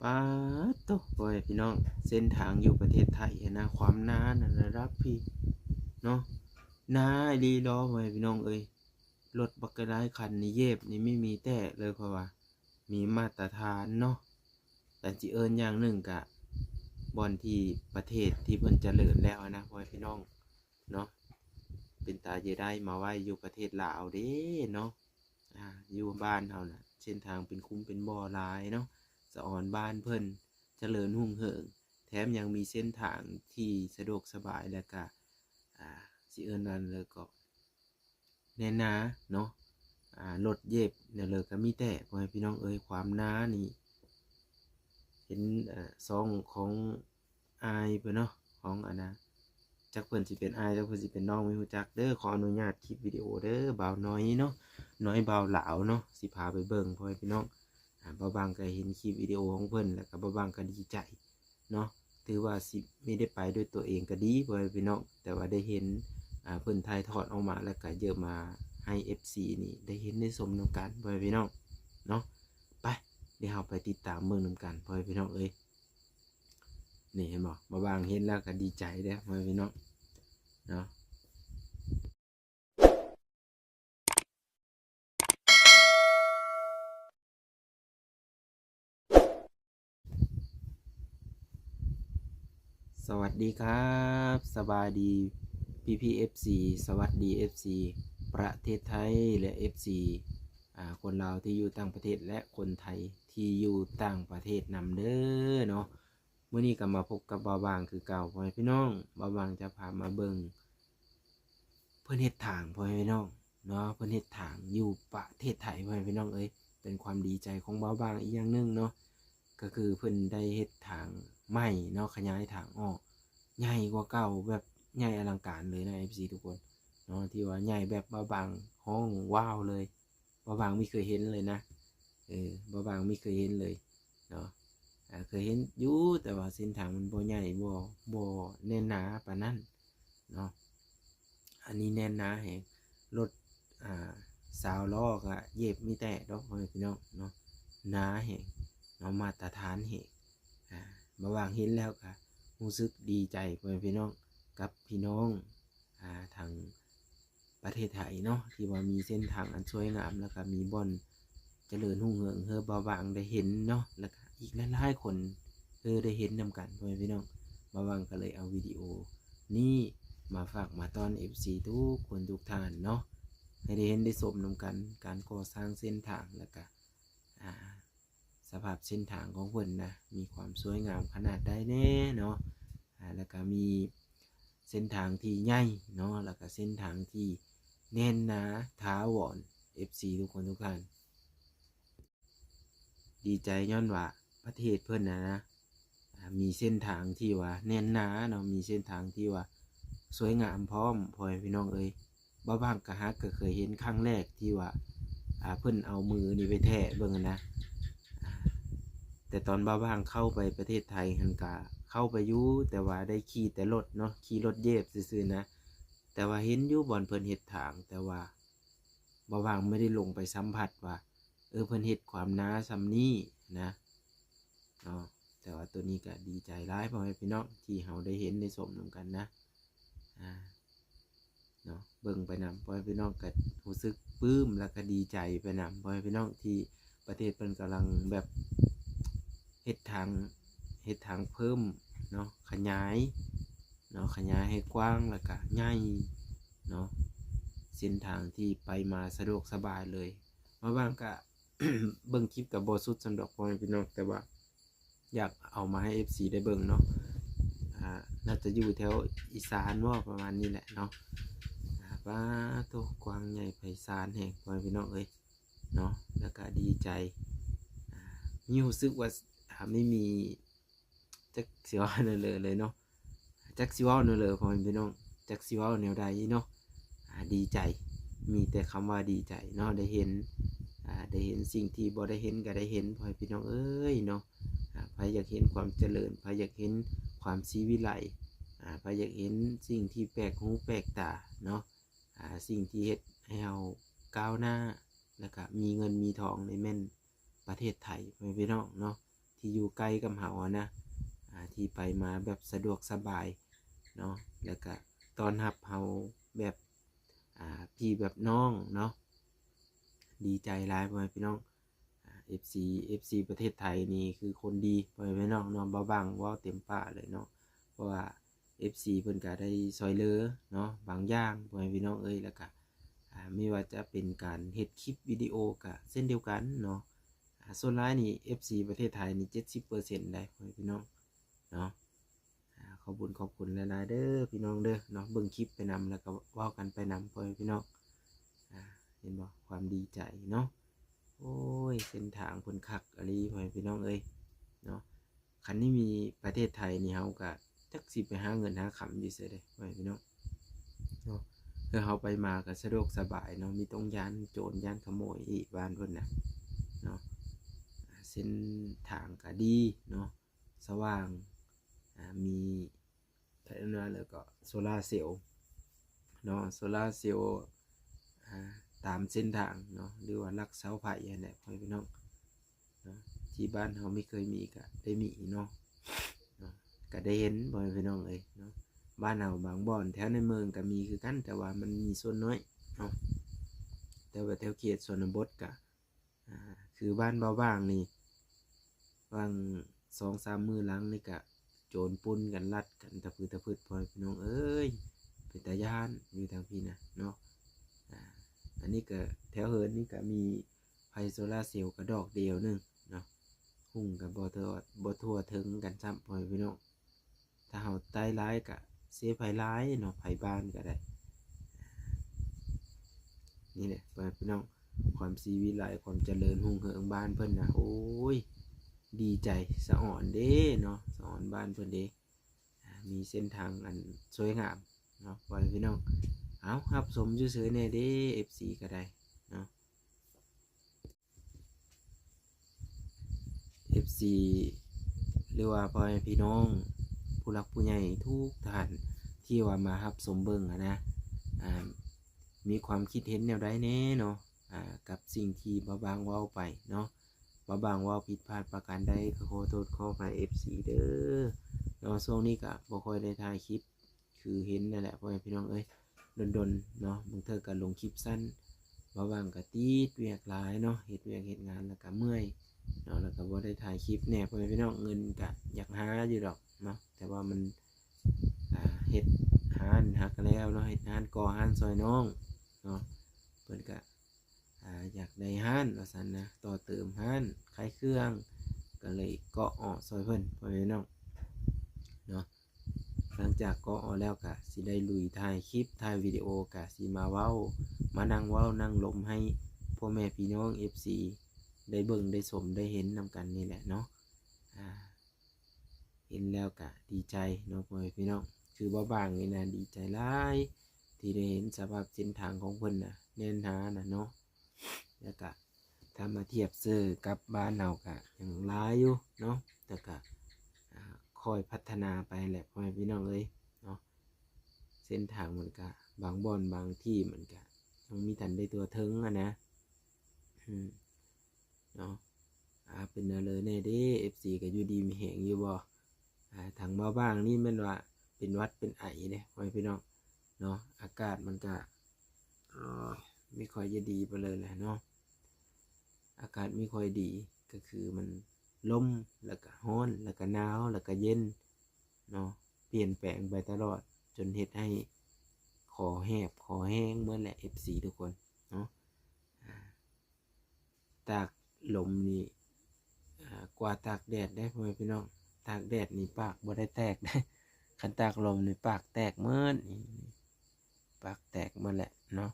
ປາດໂທ້ ພໍ່ແມ່ພີ່ນ້ອງ ເສັ້ນທາງຢູ່ປະເທດໄທຫັ້ນນະ ຄວາມໜານັ້ນລະດັບພີ້ເນາະ ໜາອີ່ຫຼີຫຼໍ ພໍ່ແມ່ພີ່ນ້ອງເອີຍ ລົດບັກຫຼາຍຄັນນີ້ເຢບນີ້ມີມີແຕກເລີຍ ເພາະວ່າມີມາດຕະຖານເນາະ ຄັນຊິເອີ້ນຢ່າງໜຶ່ງກະບ່ອນທີ່ປະເທດທີ່ເພິ່ນຈະເລີນແລ້ວຫັ້ນນະ ພໍ່ແມ່ພີ່ນ້ອງ ເນາະ ເປັນຕາເສຍດາຍ ມາໄວ້ຢູ່ປະເທດລາວເດ້ເນາະ ອາ ຢູ່ບ້ານເຮົານະ ເສັ້ນທາງເປັນຂຸມເປັນບໍ່ຫຼາຍເນາະ ສະອອນບ້ານເພິ່ນຈະເລີນຮຸ່ງເຮືອງ ແຖມຍັງມີເສັ້ນທາງທີ່ສະດວກສະບາຍ ແລ້ວກະ ອາ ຊິເອີ້ນວ່າແນວໃດກໍ ແໜ້ນໜາເນາະ ອາ ລົດເຢບແນວເລີກະມີແຕ່ ພໍ່ແມ່ພີ່ນ້ອງເອີຍ ຄວາມໜານີ້ ເຫັນ ອາ ຊ່ອງຂອງອ້າຍເພິ່ນເນາະ ຂອງອັນນະ ຈັກເພິ່ນຊິເປັນອ້າຍ ຈັກເພິ່ນຊິເປັນນ້ອງ ບໍ່ຮູ້ຈັກເດີ ຂໍອະນຸຍາດຄລິບວິດີໂອເດີ ບ່າວນ້ອຍເນາະ ນ້ອຍບ່າວລາວເນາະ ຊິພາໄປເບິ່ງ ພໍ່ແມ່ພີ່ນ້ອງ ອາ ບ່າວບາງກະເຫັນຄລິບວິດີໂອຂອງເພິ່ນ ແລ້ວກະບ່າວບາງກະດີໃຈ ເນາະ ຖືວ່າຊິມີໄດ້ໄປດ້ວຍຕົວເອງກໍດີ ພໍ່ແມ່ພີ່ນ້ອງ ແຕ່ວ່າໄດ້ເຫັນ ອາ ເພິ່ນຖ່າຍທອດອອກມາ ແລ້ວກໍເຢີມາໃຫ້ເອັຟຊີນີ້ໄດ້ເຫັນໄດ້ຊົມນຳກັນ ພໍ່ແມ່ພີ່ນ້ອງເນາະ ໄປ ດຽວເຮົາໄປຕິດຕາມເບິ່ງນຳກັນ ພໍ່ແມ່ພີ່ນ້ອງເອີຍ ນີ້ເຫັນບໍ່ ບ່າວບາງເຫັນແລ້ວກໍດີໃຈເດ້ ພໍ່ແມ່ພີ່ນ້ອງເນາະ. ສະຫວັດດີຄັບ ສະບາຍດີພີ່ໆເອັຟຊີ ສະຫວັດດີເອັຟຊີປະເທດໄທ ແລະ ເອັຟຊີ ອາ ຄົນລາວທີ່ຢູ່ຕ່າງປະເທດ ແລະ ຄົນໄທທີ່ຢູ່ຕ່າງປະເທດນຳເດີເນາະ. ມື້ນີ້ກໍມາພົບກັບບ່າວບາງຄືເກົ່າ ພໍ່ແມ່ພີ່ນ້ອງ ບ່າວບາງຈະພາມາເບິ່ງ ເພິ່ນເຮັດທາງ ພໍ່ແມ່ພີ່ນ້ອງເນາະ ເພິ່ນເຮັດທາງຢູ່ປະເທດໄທ ພໍ່ແມ່ພີ່ນ້ອງເອີຍ ເປັນຄວາມດີໃຈຂອງບ່າວບາງອີກຢ່າງໜຶ່ງເນາະ ກໍຄືເພິ່ນໄດ້ເຮັດທາງໃໝ່ເນາະ ຂະຫຍາຍທາງອອກ ໃຫຍ່ກວ່າເກົ່າ ແບບໃຫຍ່ອະລັງການເລີຍນະ ເອັຟຊີທຸກຄົນເນາະ ທີ່ວ່າໃຫຍ່ແບບບ່າວບາງຮ້ອງວ້າວເລີຍ. ບ່າວບາງບໍ່ເຄີຍເຫັນເລີຍນະ ເອີ ບ່າວບາງບໍ່ເຄີຍເຫັນເລີຍເນາະ ອາ ເຄີຍເຫັນຢູ່ ແຕ່ວ່າເສັ້ນທາງມັນບໍ່ໃຫຍ່ ບໍ່ ບໍ່ແໜ້ນໜາປານນັ້ນເນາະ ອັນນີ້ແໜ້ນໜາແຮງ ລົດ ອາ ຊາວລໍ້ກະເຢບມີແຕກດອກ ພໍ່ແມ່ພີ່ນ້ອງເນາະ ໜາແຮງເນາະ ມາດຕະຖານແຮງ ອາ ບ່າວບາງເຫັນແລ້ວກະຮູ້ສຶກດີໃຈ ພໍ່ແມ່ພີ່ນ້ອງ ກັບພີ່ນ້ອງ ອາ ທາງ ປະເທດໄທເນາະ ທີ່ວ່າມີເສັ້ນທາງອັນສວຍງາມ ແລ້ວກະມີບ່ອນຈະເລີນຮຸ່ງເຮືອງ ເຮີບ່າວບາງໄດ້ເຫັນເນາະ ແລ້ວກະອີກຫຼາຍໆຄົນ ເຮີໄດ້ເຫັນນຳກັນ ພໍ່ແມ່ພີ່ນ້ອງ ບ່າວບາງກໍເລີຍເອົາວິດີໂອນີ້ມາຝາກມາຕ້ອນເອັຟຊີທຸກຄົນທຸກທ່ານເນາະ ໃຫ້ໄດ້ເຫັນໄດ້ຊົມນຳກັນ ການກໍ່ສ້າງເສັ້ນທາງ ແລ້ວກະ ອາ ສະພາບເສັ້ນທາງຂອງເພິ່ນນະ ມີຄວາມສວຍງາມຂະໜາດໃດແດ່ເນາະ ອາ ແລ້ວກະມີເສັ້ນທາງທີ່ໃຫຍ່ເນາະ ແລ້ວກະເສັ້ນທາງທີ່ແໜ້ນໜາຖາວອນ ເອັຟຊີທຸກຄົນທຸກທ່ານ ດີໃຈຍ້ອນວ່າປະເທດເພິ່ນນະ ອາ ມີເສັ້ນທາງທີ່ວ່າແໜ້ນໜາເນາະ ມີເສັ້ນທາງທີ່ວ່າສວຍງາມພ້ອມ ພໍ່ແມ່ພີ່ນ້ອງເອີຍ ບ່າວບາງກະຫາກກະເຄີຍເຫັນຄັ້ງແລກທີ່ວ່າ ອາ ເພິ່ນເອົາມືນີ້ໄປແທະເບິ່ງຫັ້ນນະ ອາ ແຕ່ຕອນບ່າວບາງເຂົ້າໄປປະເທດໄທຫັ້ນກະເຂົ້າໄປຢູ່ ແຕ່ວ່າໄດ້ຂີ່ແຕ່ລົດເນາະ ຂີ່ລົດເຢບຊື່ໆນະ ແຕ່ວ່າເຫັນຢູ່ບ່ອນເພິ່ນເຮັດທາງ ແຕ່ວ່າບ່າວບາງບໍ່ໄດ້ລົງໄປສຳຜັດວ່າ ເອີ ເພິ່ນເຮັດຄວາມໜາສ່ຳນີ້ນະ ເນາະ ແຕ່ວ່າໂຕນີ້ກະດີໃຈຫຼາຍ ພໍ່ແມ່ພີ່ນ້ອງ ທີ່ເຮົາໄດ້ເຫັນໄດ້ຊົມນຳກັນນະ ອາ ເນາະ ເບິ່ງໄປນຳ ພໍ່ແມ່ພີ່ນ້ອງກະຮູ້ສຶກປຶ້ມ ແລ້ວກະດີໃຈໄປນຳ ພໍ່ແມ່ພີ່ນ້ອງ ທີ່ປະເທດເພິ່ນກຳລັງແບບເຮັດທາງ ເຮັດທາງເພີ່ມເນາະ ຂະຫຍາຍເນາະ ຂະຫຍາຍໃຫ້ກວ້າງ ແລ້ວກະໃຫຍ່ເນາະ ເສັ້ນທາງທີ່ໄປມາສະດວກສະບາຍເລີຍ ບ່າວບາງກະ ເບິ່ງຄລິບກະບໍ່ສຸດສ່ຳດອກ ພໍ່ແມ່ພີ່ນ້ອງ ແຕ່ວ່າຢາກເອົາມາໃຫ້ເອັຟຊີໄດ້ເບິ່ງເນາະ ອາ ໜ້າຈະຢູ່ແຖວອີສານບໍ ປະມານນີ້ແຫຼະເນາະ ອາ ປາໂທ້ ກວ້າງໃຫຍ່ໄພສານແຮງ ພໍ່ແມ່ພີ່ນ້ອງເອີຍເນາະ ແລ້ວກະດີໃຈ ອາ ມີຮູ້ສຶກວ່າ ອາ ມີ ມີ ຈັກຊິເວົ້າແນວໃດເລີຍເນາະ ຈັກຊິເວົ້າແນວໃດ ພໍ່ແມ່ພີ່ນ້ອງ ຈັກຊິເວົ້າແນວໃດເນາະ ອາ ດີໃຈ ມີແຕ່ຄຳວ່າດີໃຈເນາະ ໄດ້ເຫັນ ອາ ໄດ້ເຫັນສິ່ງທີ່ບໍ່ໄດ້ເຫັນກໍໄດ້ເຫັນ ພໍ່ແມ່ພີ່ນ້ອງເອີຍເນາະ ອາ ໃຜຢາກເຫັນຄວາມຈະເລີນ ໃຜຢາກເຫັນຄວາມສີວິໄລ ອາ ໃຜຢາກເຫັນສິ່ງທີ່ແປກຫູແປກຕາເນາະ ອາ ສິ່ງທີ່ເຮັດໃຫ້ເຮົາກ້າວໜ້າ ແລ້ວກະມີເງິນມີທອງນີ້ແມ່ນປະເທດໄທ ພໍ່ແມ່ພີ່ນ້ອງເນາະ ທີ່ຢູ່ໃກ້ກັບເຮົາຫັ້ນນະ ອ່າ ທີ່ໄປມາແບບສະດວກສະບາຍເນາະ ແລ້ວກະຕ້ອນຮັບເຮົາແບບ ອ່າ ພີ່ແບບນ້ອງເນາະ. ດີໃຈຫຼາຍ ພໍ່ແມ່ພີ່ນ້ອງ. ອ່າ ເອັຟຊີ ເອັຟຊີປະເທດໄທນີ້ຄືຄົນດີ ພໍ່ແມ່ພີ່ນ້ອງເນາະ. ບ່າວບ່າງເວົ້າເຕັມປາກເລີຍເນາະ ເພາະວ່າ ເອັຟຊີເພິ່ນກະໄດ້ຊ່ອຍເຫຼືອເນາະ ບາງຢ່າງ ພໍ່ແມ່ພີ່ນ້ອງເອີຍ. ແລ້ວກະ ອ່າ ບໍ່ວ່າຈະເປັນການເຮັດຄລິບວິດີໂອກະເຊັ່ນດຽວກັນເນາະ. ອ່າ ສ່ວນຫຼາຍນີ້ ເອັຟຊີປະເທດໄທນີ້ ເຈັດສິບເປີເຊັນໄດ໋ ພໍ່ແມ່ພີ່ນ້ອງເນາະ. ອ່າ ຂອບຄຸນ ຂອບຄຸນຫຼາຍໆເດີພີ່ນ້ອງເດີເນາະ. ເບິ່ງຄລິບໄປນຳ ແລ້ວກໍເວົ້າກັນໄປນຳ ພໍ່ແມ່ພີ່ນ້ອງ. ອ່າ ເຫັນບໍ່ ຄວາມດີໃຈເນາະ. ໂອ້ຍ ເສັ້ນທາງເພິ່ນຄັກອີ່ຫຼີ ພໍ່ແມ່ພີ່ນ້ອງເອີຍເນາະ. ຄັນນີ້ມີປະເທດໄທນີ້ ເຮົາກໍຈັກຊິໄປຫາເງິນຫາຄຳຢູ່ໃສເດ້ ພໍ່ແມ່ພີ່ນ້ອງເນາະ. ຄືເຮົາໄປມາກໍສະດວກສະບາຍເນາະ ມີຕ້ອງຢ້ານໂຈນຢ້ານຂະໂມຍອີກ ບ້ານເພິ່ນນະເນາະ. ເສັ້ນທາງກໍດີເນາະ ສະຫວ່າງ ອ່າ ມີ ແລ້ວກໍໂຊລາເຊວເນາະ ໂຊລາເຊວ ອ່າ ຕາມເສັ້ນທາງເນາະ ຫຼືວ່າຫຼັກເສົາໄຟຫັ້ນແຫຼະ ພໍ່ແມ່ພີ່ນ້ອງເນາະ. ທີ່ບ້ານເຮົາມີ ເຄີຍມີ ກະໄດ້ມີເນາະ ເນາະ ກະໄດ້ເຫັນ ພໍ່ແມ່ພີ່ນ້ອງເອີຍເນາະ. ບ້ານເຮົາບາງບ່ອນແຖວໃນເມືອງກະມີຄືກັນ ແຕ່ວ່າມັນມີສ່ວນນ້ອຍເນາະ. ແຕ່ວ່າແຖວເຂດຊົນນະບົດກະ ອ່າ ຄືບ້ານບ່າວບ່າງນີ້ ຫວ່າງສອງສາມມື້ຫຼັງນີ້ກະໂຈນປຸ້ນກັນ ລັດກັນຕະພຶດຕະພຶດ ພໍ່ແມ່ພີ່ນ້ອງເອີຍ ເປັນຕາຢ້ານຢູ່ທາງພີ້ນະເນາະ. ອ່າ ອັນນີ້ກະແຖວເຮືອນນີ້ກະມີໄຟໂຊລາເຊວກະດອກດຽວໜຶ່ງເນາະ ຫຸງກະບໍ່ທົ່ວ ບໍ່ທົ່ວເຖິງກັນຊ້ຳ ພໍ່ແມ່ພີ່ນ້ອງ. ຖ້າເຮົາໃຕ້ຫຼາຍກະເສໄຟຫຼາຍເນາະ ໄຟບ້ານກະໄດ້. ນີ້ແຫຼະ ພໍ່ແມ່ພີ່ນ້ອງ ຄວາມສີວິໄລ ຄວາມຈະເລີນຮຸ່ງເຮືອງບ້ານເພິ່ນນະ ໂອ້ຍ ດີໃຈສະອອນເດ້ເນາະ ສະອອນບ້ານເພິ່ນເດ້. ອ່າ ມີເສັ້ນທາງອັນສວຍງາມເນາະ ພໍ່ແມ່ພີ່ນ້ອງ. ເອົາ ຮັບຊົມຊື່ໆແດ່ເດ້ ເອັຟຊີກະໄດ້ເນາະ. ເອັຟຊີ ຫຼືວ່າພໍ່ແມ່ພີ່ນ້ອງ ຜູ້ຫຼັກຜູ້ໃຫຍ່ທຸກທ່ານທີ່ວ່າມາຮັບຊົມເບິ່ງຫັ້ນນະ ອ່າ ມີຄວາມຄິດເຫັນແນວໃດແດ່ເນາະ ອ່າ ກັບສິ່ງທີ່ບ່າວບ່າງເວົ້າໄປເນາະ. ບ່າວບ່າງເວົ້າຜິດພາດປະການໃດ ກໍຂໍໂທດຂໍອະໄພເອັຟຊີເດີເນາະ. ຊ່ວງນີ້ກະບໍ່ຄ່ອຍໄດ້ຖ່າຍຄລິບ ຄືເຫັນນັ້ນແຫຼະ ພໍ່ແມ່ພີ່ນ້ອງເອີຍ ດົນໆເນາະ ບາງເທື່ອກໍລົງຄລິບສັ້ນ ບາງວັນກໍຕິດວຽກຫຼາຍເນາະ ເຮັດວຽກເຮັດງານແລ້ວກໍເມື່ອຍເນາະ ແລ້ວກໍບໍ່ໄດ້ຖ່າຍຄລິບແດ່ ພໍ່ແມ່ພີ່ນ້ອງ. ເງິນກໍຢາກຫາຢູ່ດອກເນາະ ແຕ່ວ່າມັນ ອ່າ ເຮັດຮ້ານຫັກແລ້ວເນາະ ເຮັດຮ້ານ ກໍ່ຮ້ານຊ່ອຍນ້ອງເນາະ ເພິ່ນກໍ ອ່າ ຢາກໄດ້ຮ້ານວ່າຊັ້ນນະ ຕໍ່ເຕີມຮ້ານຂາຍເຄື່ອງ ກໍເລີຍເກາະເອາະຊ່ອຍເພິ່ນ ພໍ່ແມ່ພີ່ນ້ອງເນາະ. ຫຼັງຈາກເກາະເອາະແລ້ວກະຊິໄດ້ລຸຍຖ່າຍຄລິບ ຖ່າຍວິດີໂອ ກະຊິມາເວົ້າ ມານັ່ງເວົ້ານັ່ງລົມໃຫ້ພໍ່ແມ່ພີ່ນ້ອງເອັຟຊີໄດ້ເບິ່ງໄດ້ຊົມໄດ້ເຫັນນຳກັນນີ້ແຫຼະເນາະ. ອ່າ ເຫັນແລ້ວກະດີໃຈເນາະ ພໍ່ແມ່ພີ່ນ້ອງ. ຄືບ່າວບ່າງນີ້ນະ ດີໃຈຫຼາຍທີ່ໄດ້ເຫັນສະພາບເສັ້ນທາງຂອງເພິ່ນນະ ແໜ້ນໜານະເນາະ ແລ້ວກະ ຖ້າມາທຽບເຊີກັບບ້ານເຮົາກະຍັງຫຼາຍຢູ່ເນາະ ແຕ່ກະ ອ່າ ຄ່ອຍພັດທະນາໄປແຫຼະ ພໍ່ແມ່ພີ່ນ້ອງເອີຍເນາະ. ເສັ້ນທາງມັນກະບາງບ່ອນບາງທີ່ມັນກະຍັງມີທັນໄດ້ທົ່ວເຖິງຫັ້ນນະ ອືມ ເນາະ. ອ່າ ເປັນແນວເລີແດ່ເດ້ ເອັຟຊີ ກະຢູ່ດີມີແຮງຢູ່ບໍ່? ອ່າ ທາງບ່າວບ່າງນີ້ແມ່ນວ່າເປັນຫວັດເປັນໄອເດ້ ພໍ່ແມ່ພີ່ນ້ອງ ເນາະ. ອາກາດມັນກະ ເອີ ບໍ່ຄ່ອຍຈະດີປານໃດແຫຼະເນາະ ອາກາດບໍ່ຄ່ອຍດີ ກໍຄືມັນລົມ ແລ້ວກະຮ້ອນ ແລ້ວກະໜາວ ແລ້ວກະເຢັນເນາະ ປ່ຽນແປງໄປຕະຫຼອດ ຈົນເຮັດໃຫ້ຄໍແຫບຄໍແຫ້ງໝົດແຫຼະ ເອັຟຊີ ທຸກຄົນເນາະ. ອ່າ ຕາກລົມນີ້ ອ່າ ກວ່າຕາກແດດເດ້ ພໍ່ແມ່ພີ່ນ້ອງ. ຕາກແດດນີ້ປາກບໍ່ໄດ້ແຕກເດ້ ຄັນຕາກລົມນີ້ປາກແຕກໝົດ ປາກແຕກໝົດແຫຼະເນາະ.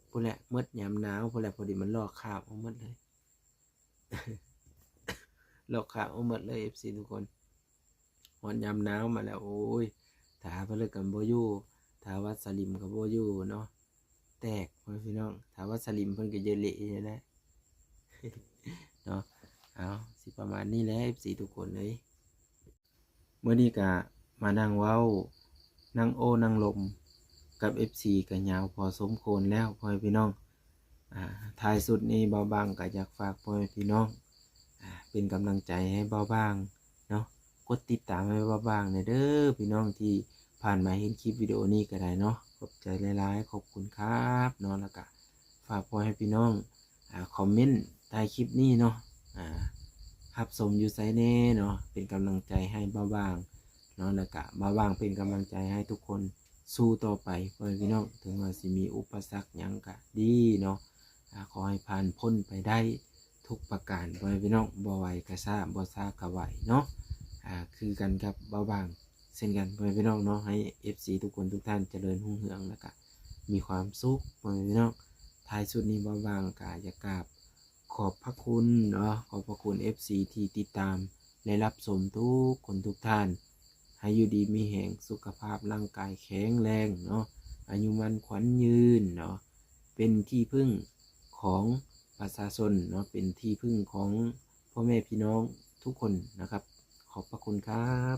ພຸ້ນແຫຼະ ໝົດຍາມໜາວພຸ້ນແຫຼະ ພໍດີມັນລອກຄາບອອກໝົດເລີຍ ລອກຄາບອອກໝົດເລີຍ ເອັຟຊີ ທຸກຄົນ. ຮອດຍາມໜາວມາແລ້ວ ໂອ້ຍ ຖ້າຜະລຶກກໍບໍ່ຢູ່ ຖ້າວັດສະລິມກໍບໍ່ຢູ່ເນາະ ແຕກ ພໍ່ແມ່ພີ່ນ້ອງ. ຖ້າວັດສະລິມເພິ່ນກໍເຢະເລະຢູ່ແຫຼະເນາະ. ເອົາ ຊິປະມານນີ້ແຫຼະ ເອັຟຊີ ທຸກຄົນເອີຍ. ມື້ນີ້ກະມານັ່ງເວົ້າ ນັ່ງໂອ້ນັ່ງລົມກັບ ເອັຟຊີ ກະຍາວພໍສົມຄວນແລ້ວ ພໍ່ແມ່ພີ່ນ້ອງ. ອ່າ ທ້າຍສຸດນີ້ ບ່າວບ່າງກະຢາກຝາກພໍ່ແມ່ພີ່ນ້ອງ ອ່າ ເປັ ປັນກຳລັງໃຈໃຫ້ບ່າວບ່າງເນາະ ກົດຕິດຕາມໃຫ້ບ່າວບ່າງແດ່ເດີພີ່ນ້ອງ ທີ່ຜ່ານມາເຫັນຄລິບວິດີໂອນີ້ກໍໄດ້ເນາະ. ຂອບໃຈຫຼາຍໆ ຂອບຄຸນຄັບເນາະ. ແລ້ວກະຝາກພໍ່ແມ່ພີ່ນ້ອງ ອາ ຄອມເມັນໃຕ້ຄລິບນີ້ເນາະ ອາ ຮັບຊົມຢູ່ໃສແດ່ເນາະ ເປັນກຳລັງໃຈໃຫ້ບ່າວບ່າງເນາະ ແລ້ວກະບ່າວບ່າງເປັນກຳລັງໃຈໃຫ້ທຸກຄົນ ສູ້ຕໍ່ໄປ ພໍ່ແມ່ພີ່ນ້ອງ. ເຖິງວ່າຊິມີອຸປະສັກຫຍັງກະດີເນາະ ອາ ຂໍໃຫ້ຜ່ານພົ້ນໄປໄດ້ທຸກປະການ ພໍ່ແມ່ພີ່ນ້ອງ. ບໍ່ໄວກະຊ້າ ບໍ່ຊ້າກະໄວເນາະ ອາ ຄືກັນກັບບ່າວບ່າງເຊັ່ນກັນ ພໍ່ແມ່ພີ່ນ້ອງເນາະ. ໃຫ້ເອັຟຊີທຸກຄົນທຸກທ່ານຈະເລີນຮຸ່ງເຮືອງ ແລ້ວກະມີຄວາມສຸກ ພໍ່ແມ່ພີ່ນ້ອງ. ທ້າຍສຸດນີ້ບ່າວບ່າງກະຢາກກາບ ຂອບພະຄຸນເນາະ ຂອບພະຄຸນເອັຟຊີທີ່ຕິດຕາມ ແລະ ຮັບຊົມທຸກຄົນທຸກທ່ານ ໃຫ້ຢູ່ດີມີແຮງ ສຸຂະພາບຮ່າງກາຍແຂງແຮງເນາະ ອາຍຸໝັ້ນຂວັນຍືນເນາະ ເປັນທີ່ເພິ່ງຂອງປະຊາຊົນເນາະ ເປັນທີ່ເພິ່ງຂອງພໍ່ແມ່ພີ່ນ້ອງທຸກຄົນນະຄັບ. ຂອບພະຄຸນຄັບ.